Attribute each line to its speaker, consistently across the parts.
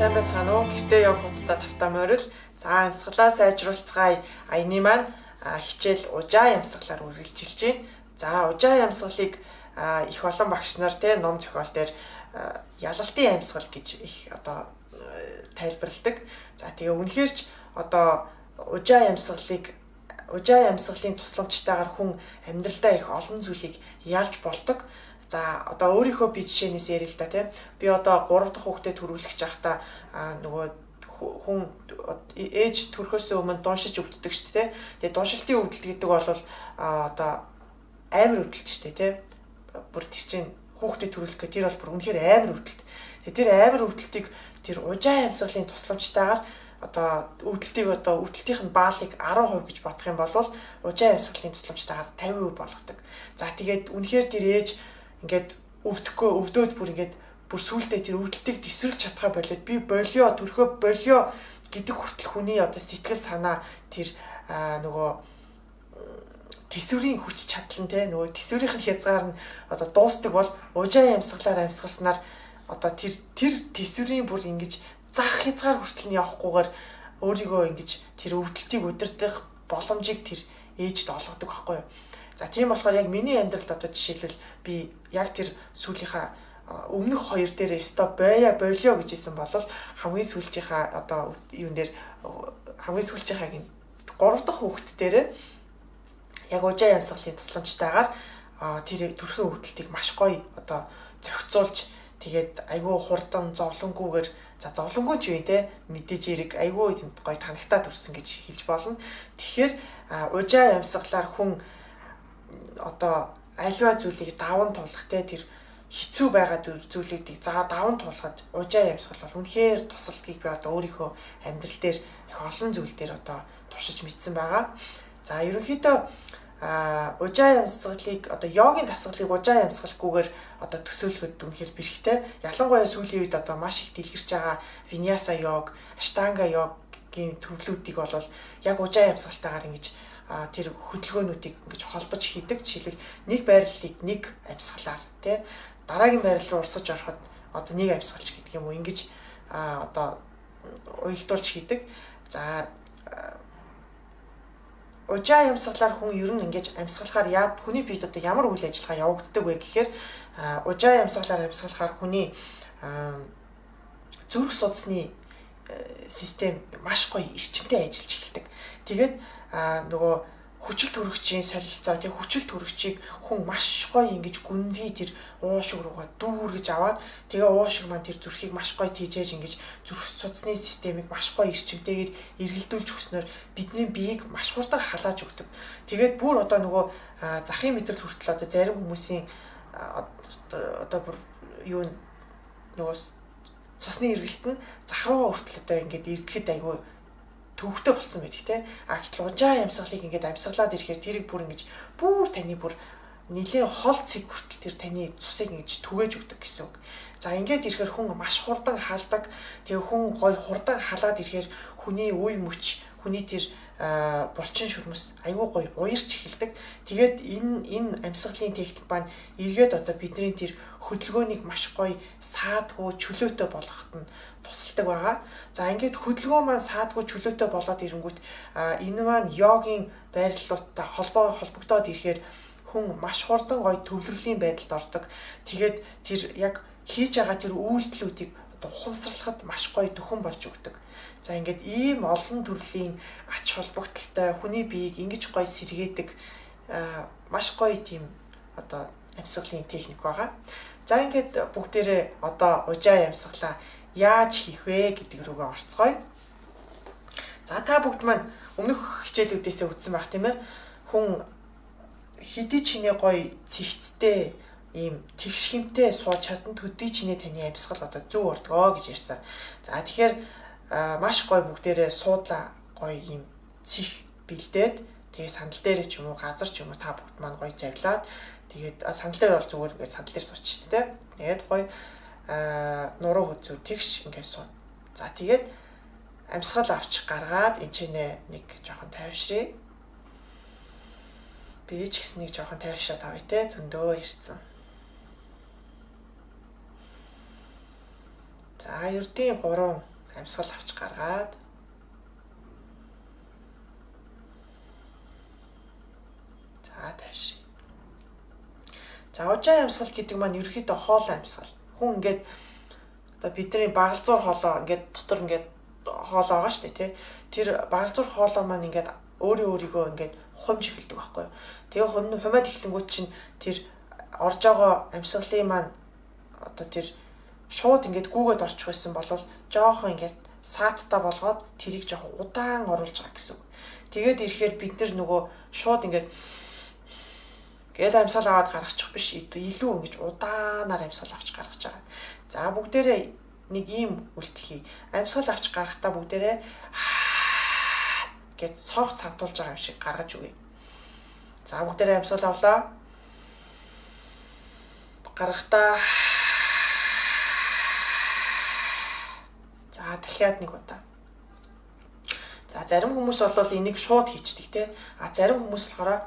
Speaker 1: Сайн байцгаана уу? Гэртээ йог хуцтай тавтаа морил. За амьсгалаа сайжруулцгаая. Аяны маань хичээл ужаа амьсгалаар үргэлжилж байна. За ужаа амьсгалыг их олон багш нар те ном зохиол дээр ялалтын амьсгал гэж их одоо тайлбарладаг. За тэгээ үнэхээр ч одоо ужаа амьсгалыг ужаа амьсгалын тусламжтайгаар хүн амьдралдаа их олон зүйлийг ялж болдог. За одоо өөрийнхөө би жишээнээс ярил л да тий. Би одоо 3 дахь хүүхдэд төрүүлэх байхдаа нөгөө хүн ээж төрөхөөс өмнө дуншиж өвддөг шүү дээ. Тэгээ дуншилтын өвдөлт гэдэг бол одоо амар өвдөлт шүү дээ тий. Бүр тэр чинь хүүхдэд төрүүлэх гэх тэр бол бүр үнэхээр амар өвдөлт. Тэгээ тэр амар өвдөлтийг тэр ужаа амьсгалын тусламжтайгаар одоо өвдөлтийг одоо өвдөлтийнх нь баалыг 10% гэж бодох юм бол ужаа амьсгалын тусламжтайгаар 50% болгодог. За тэгээд үнэхээр тэр ээж ингээд өвдөхгүй өвдөөд бүр ингээд бүр сүулдэ тэр өвдөлтийг тэсрэлж чадхаа болоод би болио төрхөө болио гэдэг хүртэл хүний одоо сэтгэл санаа тэр нөгөө тэсвэрийн хүч чадал нь те нөгөө тэсвэрийнх нь хязгаар нь одоо дуустдаг бол ужаа амьсгалаар амьсгалснаар одоо тэр тэр тэсвэрийн бүр ингэж зах хязгаар хүртэл нь явахгүйгээр өөрийгөө ингэж тэр өвдөлтийг удирдах боломжийг тэр ээжд олгодог байхгүй юу. За тийм болохоор яг миний амьдралд одоо жишээлбэл би яг тэр сүүлийнхаа өмнөх хоёр дээр стоп байя болио гэж хэлсэн бол хамгийн сүүлчийнхаа одоо юун дээр хамгийн сүүлчийнхаа 3 дахь хүүхэд дээр яг ужаа амьсгалын тусламжтайгаар тэр төрхийн өвдөлтийг маш гоё одоо зохицуулж тэгээд айгүй хурдан зовлонгүйгээр за зовлонгүй ч юу те мэдээж эрэг айгүй тэнд гоё танагтаа төрсөн гэж хэлж болно. Тэгэхээр ужаа амьсгалаар хүн одоо альва зүйлийг даван туулах те тэр хэцүү байгаа зүйлүүдийг за даван туулахад ужаа амьсгал бол үнэхээр тусалдгийг би одоо өөрийнхөө амьдрал дээр их олон зүйл дээр одоо туршиж мэдсэн байгаа. За ерөнхийдөө ужаа амьсгалыг одоо йогийн дасгалыг ужаа амьсгалгүйгээр одоо төсөөлөхөд үнэхээр бэрхтэй. Ялангуяа сүүлийн үед одоо маш их дэлгэрч байгаа виньяса йог, аштанга йогийн төрлүүдийг бол яг ужаа амьсгалтайгаар ингэж тэр хөдөлгөөнүүдийг ингэж холбож хийдэг. Жишээлбэл нэг байрлалыг нэг амьсгалаар тий дараагийн байрлал руу урсгаж ороход одоо нэг амьсгалч гэдэг юм уу ингэж одоо уялдуулж хийдэг. За ужаа амьсгалаар хүн ер нь ингэж амьсгалахаар яад хүний биед одоо ямар үйл ажиллагаа явагддаг вэ гэхээр ужаа амьсгалаар амьсгалахаар хүний зүрх судасны систем маш гоё эрчимтэй ажиллаж эхэлдэг. Тэгээд нөгөө хүчил төрөгчийн солилцоо тий хүчил төрөгчийг хүн маш гоё ингэж гүнзгий тэр уушиг руугаа дүүргэж аваад тэгээ уушиг маань тэр зүрхийг маш гоё тийжээж ингэж зүрх судасны системийг маш гоё эрчимтэйгээр эргэлдүүлж өгснөөр бидний биеийг маш хурдан халааж өгдөг. Тэгээд бүр одоо нөгөө захын мэдрэл хүртэл одоо зарим хүмүүсийн одоо бүр юу нөгөө цусны эргэлт нь зах руугаа хүртэл одоо ингээд эргэхэд айгүй төвөгтэй болцсон байдаг те. А гэтэл ужаа амьсгалыг ингээд амьсгалаад ирэхээр тэрийг бүр ингэж бүр таны бүр нэлээд хол цэг хүртэл тэр таны цусыг ингэж түгээж өгдөг гэсэн үг. За ингээд ирэхээр хүн маш хурдан халдаг. Тэгээ хүн гой хурдан халаад ирэхээр хүний үе мөч, хүний тэр булчин шүрмэс айгүй гоё уярч эхэлдэг. Тэгээд энэ амьсгалын техник маань эргээд одоо бидний тэр хөдөлгөөнийг маш гоё саадгүй чөлөөтэй болгоход нь тусалдаг байгаа. За ингээд хөдөлгөөн маань саадгүй чөлөөтэй болоод ирэнгүүт энэ маань йогийн байрлалуудтай холбогдоод ирэхээр хүн маш хурдан гоё төвлөрлийн байдалд ордог. Тэгээд тэр яг хийж байгаа тэр үйлдэлүүдийг одоо ухамсарлахад маш гоё дөхөн болж өгдөг. За ингээд ийм олон төрлийн ач холбогдолтой хүний биеийг ингэж гоё сэргээдэг маш гоё тийм одоо амьсгалын техник байгаа. За ингээд бүгдээрээ одоо ужаа амьсгалаа яаж хийх вэ гэдэг рүүгээ орцгоё. За та бүгд маань өмнөх хичээлүүдээсээ үзсэн байх тийм ээ. Хүн хэдий чинээ гоё цэгцтэй ийм тэгш хэмтэй сууж чадна төдий чинээ таны амьсгал одоо зөв ордгоо гэж ярьсан. За тэгэхээр маш гоё бүгдээрээ суудлаа гоё ийм цэх бэлдээд тэгээ сандал дээрээ ч юм уу газар ч юм уу та бүгд маань гоё завилаад тэгээд сандал дээр бол зүгээр ингээд сандал дээр суучих тээ. Тэгээд гоё нуруу хөзөө тэгш ингээд суун. За тэгээд амьсгал авч гаргаад энэ ч нэг жоохон тайвшрээ. Би ч гэсэн нэг жоохон тайвшраад авъя те зөндөө ирсэн. За За ердийн 3 амьсгал авч гаргаад за тавьшрий. За ужаа амьсгал гэдэг маань ерөөхдөө хоолой амьсгал. Хүн ингээд одоо бидний багалзуур хоолой ингээд дотор ингээд хоолой байгаа шүү дээ, тий. Тэр багалзуур хоолой маань ингээд өөрөө өөрийгөө ингээд хумж эхэлдэг байхгүй юу. Тэгээ хумаад эхлэнгүүт чинь тэр орж байгаа амьсгалын маань одоо тэр шууд ингээд гүүгээд орчих байсан бол жоохон ингээд сааттай болгоод тэрийг жоохон удаан оруулж байгаа гэсэн үг. Тэгээд ирэхээр бид нар нөгөө шууд ингээд гээд амьсгал аваад гаргачих биш, илүү ингэж удаанаар амьсгал авч гаргаж байгаа. За бүгдээрээ нэг ийм үйлдэл хий. Амьсгал авч гаргахдаа бүгдээрээ гээд цоох цантуулж байгаа юм шиг гаргаж өгье. За бүгдээрээ амьсгал авлаа. Гаргахдаа за дахиад нэг удаа. За зарим хүмүүс бол энийг шууд хийчдэг те. А зарим хүмүүс болохоор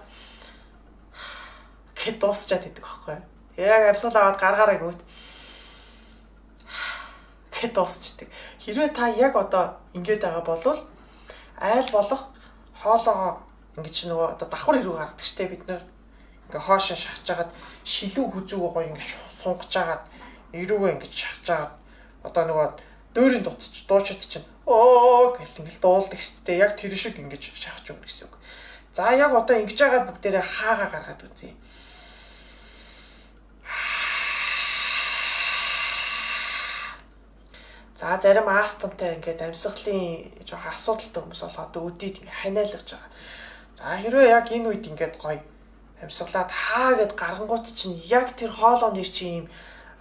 Speaker 1: гэд дуусчаад идэг байхгүй. Яг амьсгал аваад гаргаарай гүт гэд дуусчдаг. Хэрвээ та яг одоо ингэж байгаа бол айл болох хоолоогоо ингэж нөгөө одоо давхар хэрүү гаргадаг штэ бид нар. Ингээ хоошоо шахаж хагаад шилүү хүзүүгөө гоё ингэ сунгаж хагаад эрүүгээ ингэж шахаж хагаад одоо нөгөө дөөрийн дутч дуучид чинь оо гэл ингээл дуулдаг штэ. Яг тэр шиг ингэж шахаж өгнө гэсэн үг. За яг одоо ингэж байгаа бүгдээрээ хаагаа гаргаад үзье. За зарим астмтай ингээд амьсгалын жоохон асуудалтай хүмүүс бол одоо өдийд ингээд ханиалгаж байгаа. За хэрвээ яг энэ үед ингээд гоё амьсгалаад хаа гэд гаргангууд чинь яг тэр хоолойн дэр чинь юм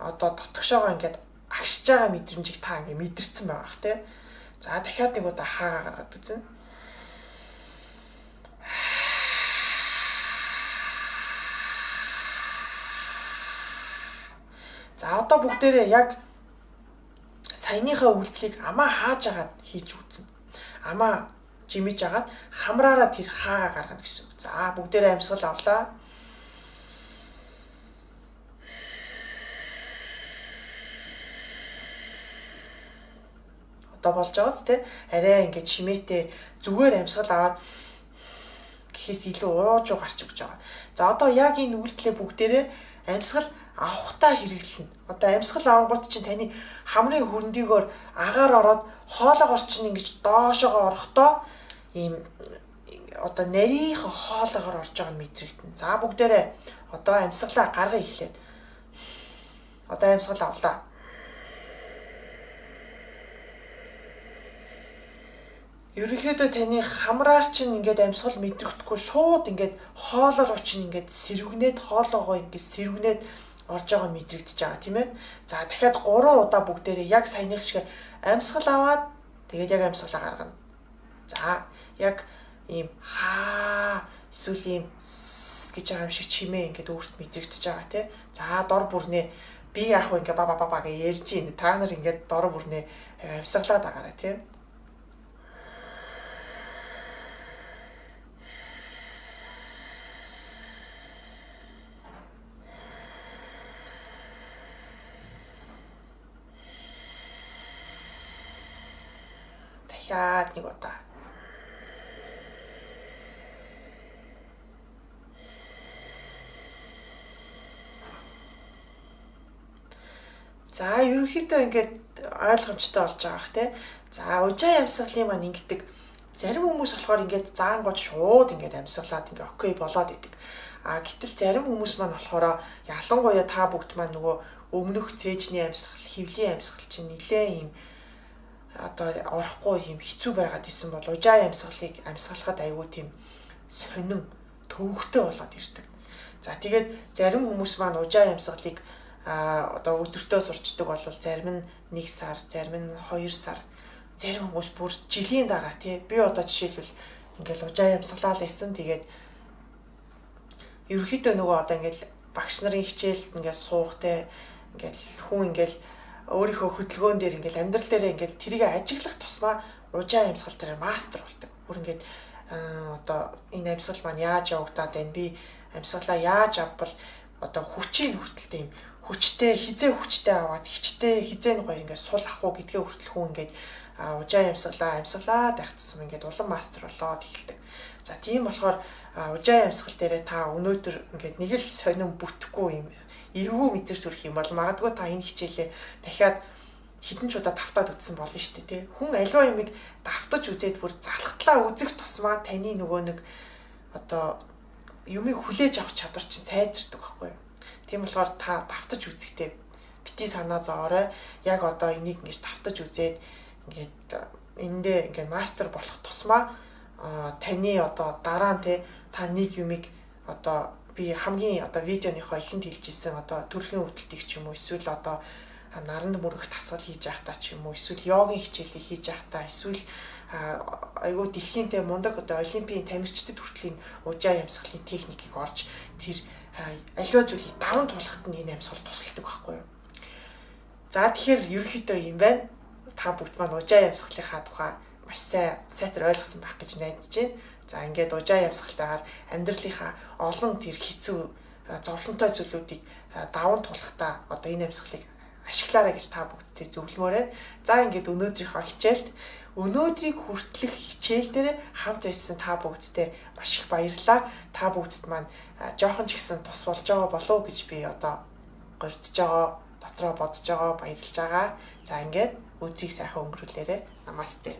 Speaker 1: одоо дотгошоогоо ингээд агшиж байгаа мэдрэмжийг та ингээд мэдэрсэн байгаа бах те. За дахиад нэг удаа хаагаа гаргаад үзнэ. За одоо бүгдээрээ яг саяныхаа үйлдэлийг амаа хааж агаад хийж үзнэ. Амаа жимэж агаад хамраараа тэр хаагаа гаргана гэсэн үг. За бүгдээрээ амьсгал авлаа. Одоо болж байгаа ч те арай ингээд чимээтэй зүгээр амьсгал аваад гэхээс илүү уужуу гарч өгч байгаа. За одоо яг энэ үйлдэлээ бүгдээрээ амьсгал авахтаа хэрэглэнэ. Одоо амьсгал авангууд чинь таны хамрын хөрөндийгөөр агаар ороод хоолоогоор чинь ингэж доошоогоо орохдоо ийм одоо нарийнхан хоолоогоор орж байгаа нь мэдрэгдэнэ. За бүгдээрээ одоо амьсгалаа гаргая эхлээд. Одоо амьсгал авлаа. Ерөнхийдөө таны хамраар чинь ингээд амьсгал мэдрэгдэхгүй шууд ингээд хоолоо руу чинь ингээд сэрвгнээд хоолоогоо ингээд сэрвгнээд орж байгаа нь мэдрэгдэж байгаа тийм ээ. За дахиад 3 удаа бүгдээрээ яг саяных шиг амьсгал аваад тэгээд яг амьсгалаа гаргана. За яг ийм хаа эсвэл ийм гэж байгаа юм шиг чимээ ингээд өөрт мэдрэгдэж байгаа тий. За дор бүрнээ би яг хөө ингээд ба ба ба гэж ярьж ийн. Та нар ингээд дор бүрнээ амьсгалаад агаарай тий. Дахиад нэг удаа. За ерөнхийдөө ингээд ойлгомжтой болж байгаа бах те. За ужаа амьсгалын маань ингэдэг. Зарим хүмүүс болохоор ингээд заангууд шууд ингээд амьсгалаад ингээд окей болоод идэг. А гэтэл зарим хүмүүс маань болохоор ялангуяа та бүгд маань нөгөө өмнөх цээжний амьсгал, хөвлийн амьсгал чинь нэлээ юм одоо орохгүй юм хэцүү байгаад исэн бол ужаа амьсгалыг амьсгалахад айгүй тийм сонин төвөгтэй болоод ирдэг. За тэгээд зарим хүмүүс маань ужаа амьсгалыг одоо өдөртөө сурчдаг бол зарим нь 1 сар, зарим нь 2 сар, зарим хүмүүс бүр жилийн дараа тий. Би одоо жишээлбэл ингээл ужаа амьсгалаа л исэн. Тэгээд ерөнхийдөө нөгөө одоо ингээл багш нарын хичээлд ингээл суух тий. Ингээл хүн ингээл өөрийнхөө хөдөлгөөн дээр ингээл амьдрал дээрээ ингээл тэрийг ажиглах тусмаа ужаа амьсгал дээр мастер болдог. Бүр ингээд одоо энэ амьсгал маань яаж явагдаад байна? Би амьсгалаа яаж авбал одоо хүчийг хүртэл тийм Хүчтэй хизээ хүчтэй аваад хичтэй хизээ нь гоё ингээд сул ах уу гэдгээ хүртэл хүн ингээд ужаа амьсгалаа амьсгалаад байх тусам ингээд улам мастер болоод эхэлдэг. За тийм болохоор ужаа амьсгал дээрээ та өнөөдөр ингээд нэг л сонин бүтэхгүй юм эвгүй мэдэрч төрөх юм бол магадгүй та энэ хичээлээ дахиад хэдэн ч удаа давтаад үзсэн болно шүү дээ, тий. Хүн аливаа юмыг давтаж үзээд бүр залхтлаа үзэх тусмаа таны нөгөө нэг одоо юмыг хүлээж авах чадвар чинь сайжирдаг байхгүй юу? Тийм болохоор та давтаж үзэхдээ бити санаа зовоорой. Яг одоо энийг ингэж давтаж үзээд ингээд эндээ ингээд мастер болох тусмаа таны одоо дараа нь те та нэг юмыг одоо би хамгийн одоо видеоныхоо ихэнд хэлжсэн одоо төрхийн өвдөлтийг ч юм уу, эсвэл одоо наранд мөрөх тасгал хийж байхдаа ч юм уу, эсвэл йогийн хичээлийг хийж байхдаа, эсвэл айгүй дэлхийн те мундаг одоо олимпийн тамирчдад хүртэл энэ ужаа амьсгалын техникийг орж тэр аливаа зүйлийг даван туулахад нь энэ амьсгал тусалдаг байхгүй юу. За тэгэхээр ерөнхийдөө юм байна. Та бүгд маань ужаа амьсгалынхаа тухай маш сайн сайтар ойлгосон байх гэж найдаж байна. За ингээд ужаа амьсгалтайгаар амьдралынхаа олон тэр хэцүү зовлонтой зүйлүүдийг даван туулахдаа одоо энэ амьсгалыг ашиглаарай гэж та бүгдтэй зөвлөмөр байна. За ингээд өнөөдрийнхөө хичээлд, өнөөдрийг хүртэлх хичээл дээр хамт байсан та бүгдтэй маш их баярлалаа. Та бүгдд маань жоохон ч гэсэн тус болж байгаа болов уу гэж би одоо горьдож байгаа, дотроо бодож байгаа, баярлж байгаа. За ингээд өдрийг сайхан өнгөрүүлээрэй. Намасте.